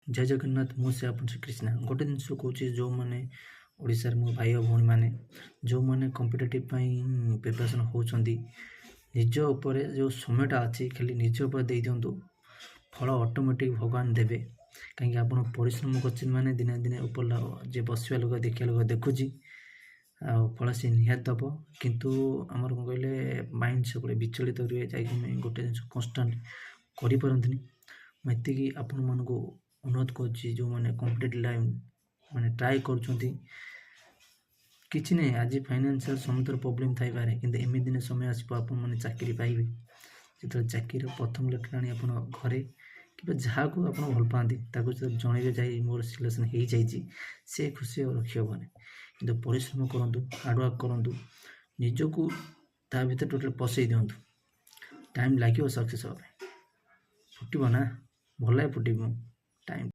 ଜୟ ଜଗନ୍ନାଥ। ମୁଁ ସେ ଆପଣ ଶ୍ରୀକୃଷ୍ଣ। ଗୋଟେ ଜିନିଷ କହୁଛି, ଯେଉଁମାନେ ଓଡ଼ିଶାରେ ମୋ ଭାଇ ଓ ଭଉଣୀମାନେ, ଯେଉଁମାନେ କମ୍ପିଟେଟିଭ୍ ପାଇଁ ପ୍ରିପାରେସନ୍ ହେଉଛନ୍ତି, ନିଜ ଉପରେ ଯେଉଁ ସମୟଟା ଅଛି, ଖାଲି ନିଜ ଉପରେ ଦେଇଦିଅନ୍ତୁ। ଫଳ ଅଟୋମେଟିକ୍ ଭଗବାନ ଦେବେ। କାହିଁକି ଆପଣ ପରିଶ୍ରମ କରିଛନ୍ତି ମାନେ ଦିନେ ଦିନେ ଉପର ଯିଏ ବସିବା ଲୋକ, ଦେଖିବା ଲୋକ ଦେଖୁଛି ଆଉ ଫଳ ସେ ନିହାତି ଦେବ। କିନ୍ତୁ ଆମର କ'ଣ କହିଲେ, ମାଇଣ୍ଡ ସବୁବେଳେ ବିଚଳିତ ରୁହେ, ଯାଇକି ଆମେ ଗୋଟେ ଜିନିଷ କନଷ୍ଟାଣ୍ଟ କରିପାରନ୍ତିନି। ମୁଁ ଏତିକି ଆପଣମାନଙ୍କୁ ଅନୁରୋଧ କରୁଛି, ଯେଉଁମାନେ କମ୍ପିଟେଟିଭ୍ ଲାଇନ୍ ମାନେ ଟ୍ରାଏ କରୁଛନ୍ତି, କିଛି ନାହିଁ, ଆଜି ଫାଇନାନ୍ସିଆଲ୍ ସମସ୍ତଙ୍କର ପ୍ରୋବ୍ଲେମ୍ ଥାଇପାରେ, କିନ୍ତୁ ଏମିତି ଦିନେ ସମୟ ଆସିବ, ଆପଣମାନେ ଚାକିରି ପାଇବେ। ଯେତେବେଳେ ଚାକିରିର ପ୍ରଥମ ଲେଟର୍ ଆଣି ଆପଣ ଘରେ କିମ୍ବା ଯାହାକୁ ଆପଣ ଭଲ ପାଆନ୍ତି, ତାକୁ ଯେତେବେଳେ ଜଣେଇବେ ଯାଇ ମୋର ସିଲେକ୍ସନ୍ ହେଇଯାଇଛି, ସେ ଖୁସି ଆଉ ରଖିହେବନି। କିନ୍ତୁ ପରିଶ୍ରମ କରନ୍ତୁ, ହାର୍ଡ଼ୱାର୍କ କରନ୍ତୁ, ନିଜକୁ ତା ଭିତରେ ଟୋଟାଲ୍ ପଶେଇ ଦିଅନ୍ତୁ। ଟାଇମ୍ ଲାଗିବ ସକ୍ସେସ୍ ହେବା ପାଇଁ। ଫୁଟିବ ନା, ଭଲ ଲାଗେ ଫୁଟିବ ଟାଇମ୍।